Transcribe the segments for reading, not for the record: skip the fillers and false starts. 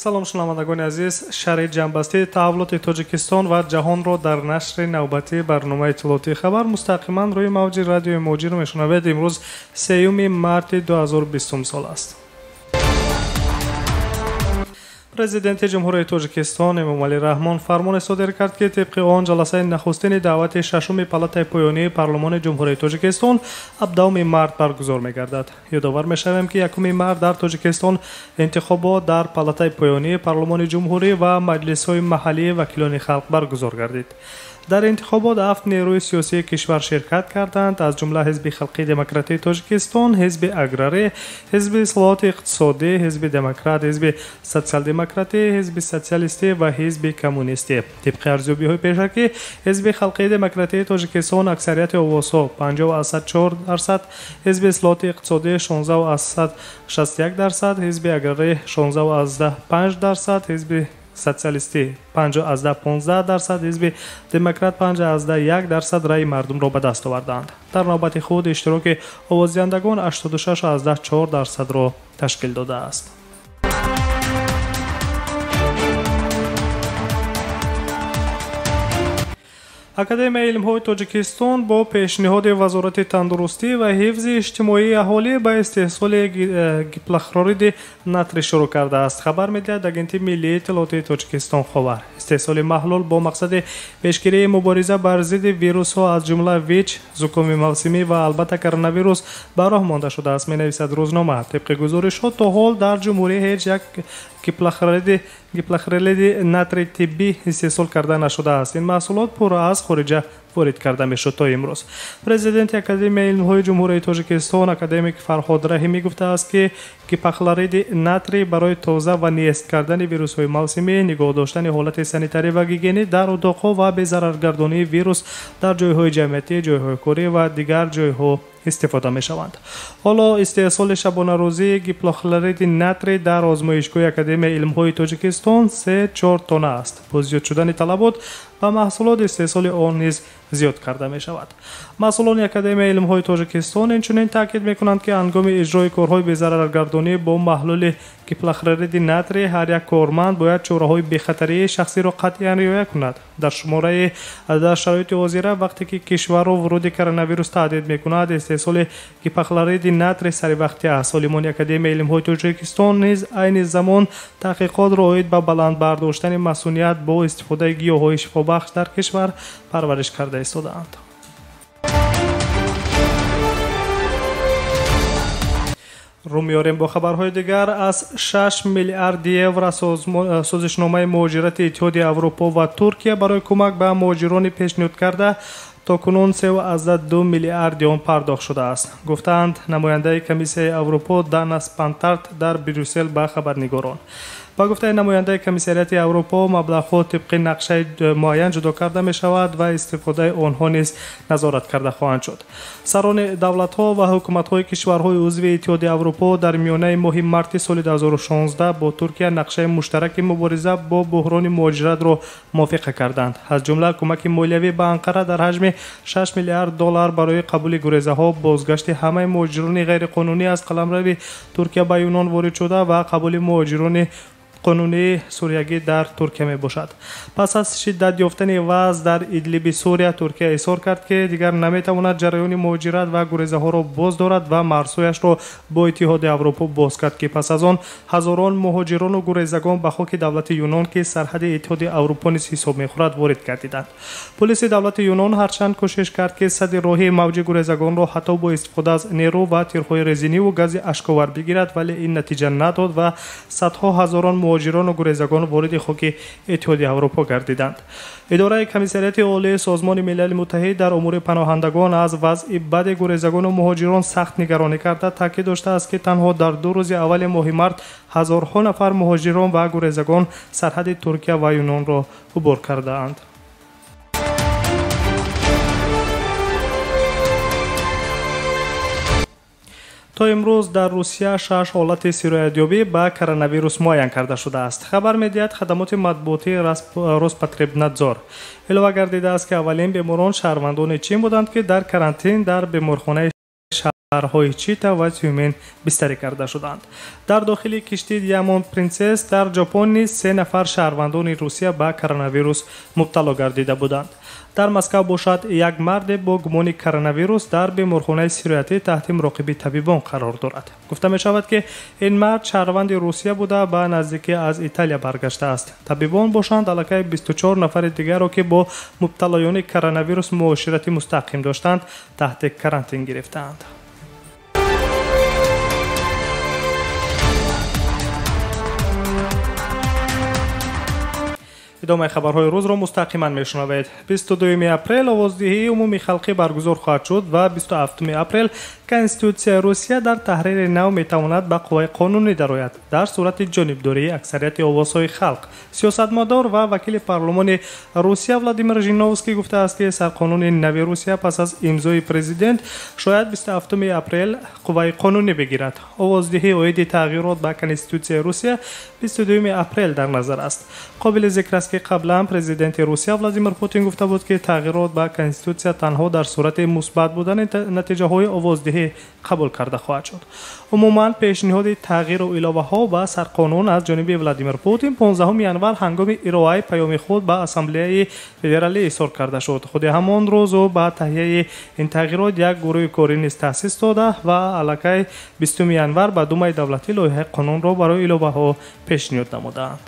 Салом шунавандагони азиз, шарҳи ҷамъбастии таҳаввулоти Тоҷикистон ва ҷаҳонро дар нашри навбатии барномаи иттилоотии хабар мустақиман рӯи мавҷи радиои Муҳоҷир мешунавед. Имрӯз 3 марти 2020 сол аст. Президенти Ҷумҳурии Тоҷикистон Эмомалӣ Раҳмон фармоне содир кард, ки тибқи он ҷаласаи нахустини даъвати шашуми палатаи поёнии Парлумони Ҷумҳурии Тоҷикистон 17 март баргузор мегардад. Ёдовар мешавем, ки 1 март дар Тоҷикистон интихобот дар палатаи поёнии Парлумони Ҷумҳурӣ ва маҷлисҳои маҳаллии вакилони халқ баргузор гардид. Дар интихобот 7 нерӯи сиёсии кишвар ширкат карданд, аз ҷумла Ҳизби Халқии Демократии Тоҷикистон, Ҳизби Аграрӣ, Ҳизби Ислоҳоти Иқтисодӣ, Ҳизби Демократ, Ҳизби Социал-Демократӣ, Ҳизби Социалистӣ ва Ҳизби Коммунистӣ. Тибқи арзёбиҳои пешакӣ, Ҳизби Халқии Демократии Тоҷикистон аксарияти овозҳо 50,4%, Ҳизби Ислоҳоти Иқтисодӣ 16,61%, Ҳизби Аграрӣ 16,5%, Ҳизби социалистӣ 5,15%, Ҳизби Демократ 5,1% раъи мардумро ба даст оварданд. Дар навбати худ иштироки овоздиҳандагон 86,4%-ро ташкил додааст. Академияи илмҳои Тоҷикистон бо пешниҳоди Вазорати тандурустӣ ва ҳифзи иҷтимоии аҳолӣ ба истеҳсоли гипохлориди натрий шурӯъ кардааст. Хабар медиҳад Агентии миллии иттилоотии Тоҷикистон Ховар. Истеҳсоли маҳлул бо мақсади пешгирии мубориза бар зидди вирусҳо аз ҷумла ВИЧ, зукоми мавсимӣ ва албатта коронавирус ба роҳ монда шудааст, менависад рӯзнома. Тибқи гузоришҳо, то ҳол дар ҷумҳурӣ ҳеҷ як гипохлориди натрий тиббӣ истеҳсол карда нашудааст. Ин маҳсулот пурра аз хориҷа ворид карда мешуд то имрӯз. Президенти Академияи илмҳои Ҷумҳурии Тоҷикистон академик Фарҳод Раҳимӣ гуфтааст, ки гипохлориди натрий барои тоза ва нест кардани вирусҳои мавсимӣ, нигоҳ доштани ҳолати санитарӣ ва гигиенӣ дар утоқҳо ва безараргардонии вирус дар ҷойҳои ҷамъиятӣ, ҷойҳои корӣ ва дигар ҷойҳо истифода мешаванд. Ҳоло истеҳсоли шабонарӯзии гипохлориди натрий дар озмоишгоҳи Академияи илмҳои Тоҷикистон 3-4 тонна аст. Бо зиёд шудани талабот ба маҳсулот истеҳсоли он низ зиёд карда мешавад. Масъулони Академияи илмҳои Тоҷикистон инчунин таъкид мекунанд, ки ҳангоми иҷрои корҳои безараргардонӣ бо маҳлули гипохлориди натрий ҳар як корманд бояд чораҳои бехатарии шахсиро қатъиян риоя кунад. Дар шароити ҳозира, вақте ки кишварро вуруди коронавирус таҳдид мекунад, истеҳсоли гипохлориди натрий саривақтӣ аст. Олимони Академияи илмҳои Тоҷикистон низ айни замон таҳқиқотро оид ба баланд бардоштани масуният бо истифодаи гиёҳҳои шифобахш дар кишвар парвариш карда истодаанд. Рӯ меорем бо хабарҳои дигар. Аз 6 миллиард евро созишномаи муҳоҷирати Иттиҳоди Аврупо ва Туркия барои кӯмак ба муҳоҷирони пешниҳод карда то кунун 3,2 миллиарди он пардохт шудааст, гуфтаанд намояндаи Комиссияи Аврупо Данас Пантарт дар Брюссел ба хабарнигорон. Ба гуфтаи намояндаи Комиссариати Аврупо, маблағҳо тибқи нақшаи муайян ҷудо карда мешавад ва истифодаи онҳо низ назорат карда хоҳанд шуд. Сарони давлатҳо ва ҳукуматҳои кишварҳои узви Иттиҳоди Аврупо дар миёнаи моҳи марти соли 2016 бо Туркия нақшаи муштараки мубориза бо буҳрони муҳоҷиратро мувофиқа карданд. Аз ҷумла кӯмаки молиявӣ ба Анқара дар ҳаҷми 6 миллиард доллар барои қабули гурезаҳо, бозгашти ҳамаи муҳоҷирони ғайриқонунӣ аз қаламрави Туркия ба Юнон ворид шуда ва қабули муҳоҷирони қонунии суриягӣ дар Туркия мебошад. Пас аз шиддат ёфтани вазъ дар Идлиби Сурия, Туркия изҳор кард, ки дигар наметавонад ҷараёни муҳоҷират ва гурезаҳоро боз дорад ва марзҳояшро бо Иттиҳоди Аврупо боз кард, ки пас аз он ҳазорон муҳоҷирону гурезагон ба хоки давлати Юнон, ки сарҳади Иттиҳоди Аврупо низ ҳисоб мехӯрад, ворид гардиданд. Полиси давлати Юнон ҳарчанд кӯшиш кард, ки садди роҳи мавҷи гурезагонро ҳатто бо истифода аз нерӯ ва тирҳои резиниву гази ашковар бигирад, вале ин натиҷа надод ва садҳо ҳазорон муҳоҷирону гурезагон вориди хоки Иттиҳоди Аврупо гардиданд. Идораи Комиссариати Олии Созмони Милали Муттаҳид дар умури паноҳандагон аз вазъи бади гурезагону муҳоҷирон сахт нигаронӣ карда, таъкид доштааст, ки танҳо дар 2 рӯзи аввали моҳи март ҳазорҳо нафар муҳоҷирон ва гурезагон сарҳади Туркия ва Юнонро убур кардаанд. То имрӯз дар Русия 6 ҳолати сироятёбӣ ба коронавирус муайян карда шудааст. Хабар медиҳад хадамоти матбуотии Роспотребнадзор. Илова гардидааст, ки аввалин беморон шаҳрвандони Чин буданд, ки дар карантин дар беморхонаи шаҳрҳои Чита ва Тюмен бистарӣ карда шуданд. Дар дохили киштии Диамонд Принсесс дар Ҷопон низ 3 нафар шаҳрвандони Русия ба коронавирус мубтало гардида буданд. Дар Москва бошад, як марде бо гумони коронавирус дар беморхонаи сироятӣ таҳти муроқиби табибон қарор дорад. Гуфта мешавад, ки ин мард шаҳрванди Русия буда, ба наздикӣ аз Италия баргаштааст. Табибон бошанд, аллакай 24 нафари дигарро, ки бо мубталоёни коронавирус муоширати мустақим доштанд, таҳти карантин гирифтаанд. Идомаи хабарҳои рӯзро мустақиман мешунавед. 22 апрел овоздиҳии умумии халқӣ баргузор хоҳад шуд ва 27 апрел Конститутсияи Русия дар таҳрири нав метавонад ба қувваи қонунӣ дарояд дар сурати ҷонибдории аксарияти овозҳои халқ. Сиёсатмадор ва вакили парлумони Русия Владимир Жириновский гуфтааст, ки сарқонуни нави Русия пас аз имзои президент шояд 27 апрел қувваи қонунӣ бигирад. Овоздиҳӣ оиди тағйирот ба Конститутсияи Русия 22 апрел дар назар аст. Қобили зикр аст, ки қаблан президенти Русия Владимир Путин гуфта буд, ки тағйирот ба Конститутсия танҳо дар сурати мусбат будани натиҷаҳои овоздиҳӣ қабул карда хоҳад шуд. Умуман, пешниҳоди тағйиру иловаҳо ба сарқонун аз ҷониби Владимир Путин 15 январ ҳангоми ироаи паёми худ ба Ассамблеяи федералӣ изҳор карда шуд. Худи ҳамон рӯз ӯ ба таҳияи ин тағйирот як гурӯҳи корӣ низ таъсис дода ва аллакай 20 январ ба Думаи давлатӣ лоиҳаи қонунро барои иловаҳо пешниҳод намудаанд.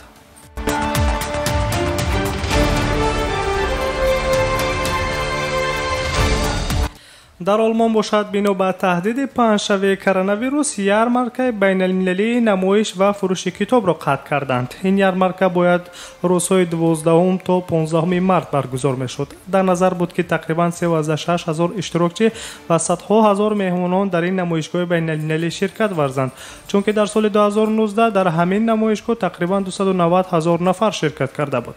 Дар Олмон бошад, бино ба таҳдиди паҳншавии коронавирус, ярмаркаи байналмилалии намоиш ва фурӯши китобро қатъ карданд. Ин ярмарка бояд рӯзҳои 12 то 15 март баргузор мешуд. Дар назар буд, ки тақрибан 36 ҳазор иштирокчӣ ва садҳо ҳазор меҳмонон дар ин намоишгоҳи байналмилалӣ ширкат варзанд, чунки дар соли 2019 дар ҳамин намоишгоҳ тақрибан 290 ҳазор нафар ширкат карда буд.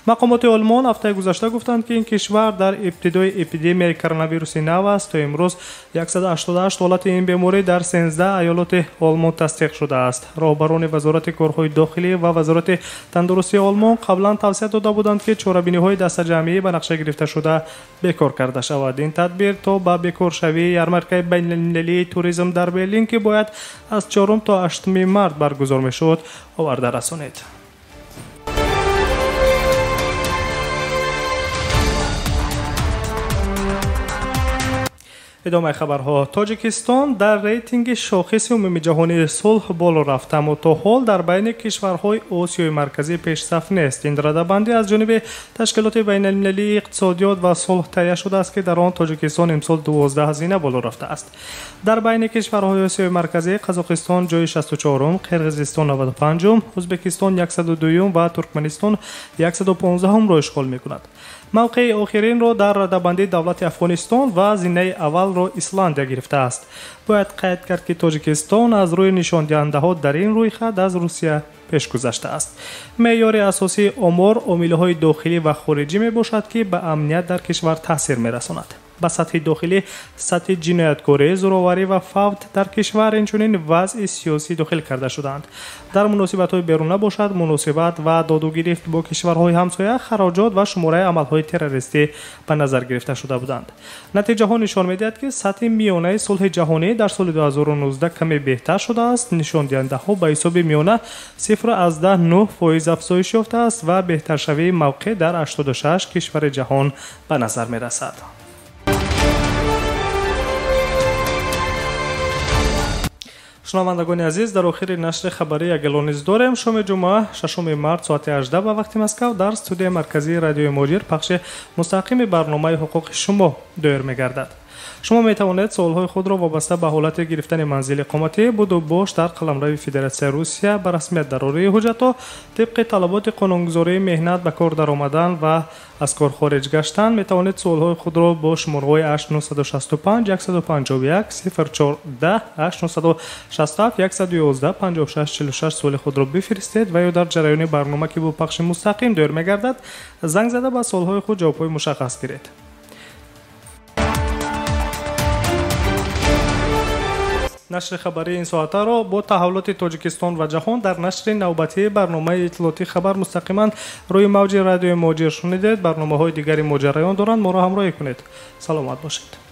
Мақомоти Олмон ҳафтаи гузашта гуфтанд, ки ин кишвар дар ибтидои эпидемияи коронавируси нав аст. То имрӯз 188 ҳолати ин беморӣ дар 13 аёлоти Олмон тасдиқ шудааст. Роҳбарони Вазорати корҳои дохилӣ ва Вазорати тандурустии Олмон қаблан тавсия дода буданд, ки чорабиниҳои дастаҷамъӣ ба нақша гирифташуда бекор карда шавад. Ин тадбир то ба бекоршавии ярмаркаи байналмилалии туризм дар Берлин, ки бояд аз 4 то 8 март баргузор мешуд, оварда расонид. Идомаи хабарҳо. Тоҷикистон дар рейтинги шохиси умумиҷаҳонии сулҳ боло рафт, аммо то ҳол дар байни кишварҳои Осиёи Марказӣ пешсаф нест. Ин радабандӣ аз ҷониби Ташкилоти байналмилалии иқтисодиёт ва сулҳ таҳия шудааст, ки дар он Тоҷикистон имсол 12 ҳазина боло рафтааст. Дар байни кишварҳои Осиёи Марказӣ Қазоқистон ҷои 64-ум, Қирғизистон 95-ум, Ӯзбекистон 102-юм ва Туркманистон 115-умро ишғол мекунад. Мавқеи охиринро дар радабандии давлати Афғонистон ва зинаи аввалро Исландия гирифтааст. Бояд қайд кард, ки Тоҷикистон аз рӯи нишондиҳандаҳо дар ин рӯйхат аз Русия пеш гузаштааст. Меъёри асосии омор омилҳои дохилӣ ва хориҷӣ мебошад, ки ба амният дар кишвар таъсир мерасонад. Ба сатҳи дохилӣ сатҳи ҷинояткорӣ, зӯроварӣ ва фавт дар кишвар, инчунин вазъи сиёсӣ дохил карда шудаанд. Дар муносибатҳои беруна бошад, муносибат ва додугирифт бо кишварҳои ҳамсоя, хароҷот ва шумораи амалҳои террористӣ ба назар гирифта шуда буданд. Натиҷаҳо нишон медиҳад, ки сатҳи миёнаи сулҳи ҷаҳонӣ дар соли 2019 каме беҳтар шудааст. Нишондиҳандаҳо ба ҳисоби миёна 0,9% афзоиш ёфтааст ва беҳтаршавии мавқеъ дар 86 кишвари ҷаҳон ба назар мерасад. Шунавандагони азиз, дар охири нашри хабарӣ як эълон низ дорем. Шоми ҷумъа 6 март соати 18 ба вақти Москав дар студияи марказии радиои Муҳоҷир пахши мустақими барномаи ҳуқуқи шумо доир мегардад. Шумо метавонед суолҳои худро вобаста ба ҳолати гирифтани манзили иқоматӣ, буду бош дар қаламрави Федератсияи Русия, ба расмият дарории ҳуҷҷатҳо, тибқи талаботи қонунгузории меҳнат ба кор даромадан ва аз кор хориҷ гаштан, метавонед суолҳои худро бо шумораҳои 8965 151 0410 8967 111 56 46 суоли худро бифиристед ва ё дар ҷараёни барнома, ки бо пахши мустақим доир мегардад, занг зада ба суолҳои худ ҷавобҳои мушаххас гиред. Нашри хабарии ин соатаро бо таҳаввулоти Тоҷикистон ва ҷаҳон дар нашри навбатии барномаи иттилоотии хабар мустақиман рӯи мавҷи радиои Муҳоҷир шунидед. Барномаҳои дигари мо ҷараён доранд, моро ҳамроҳӣ кунед. Саломат бошед.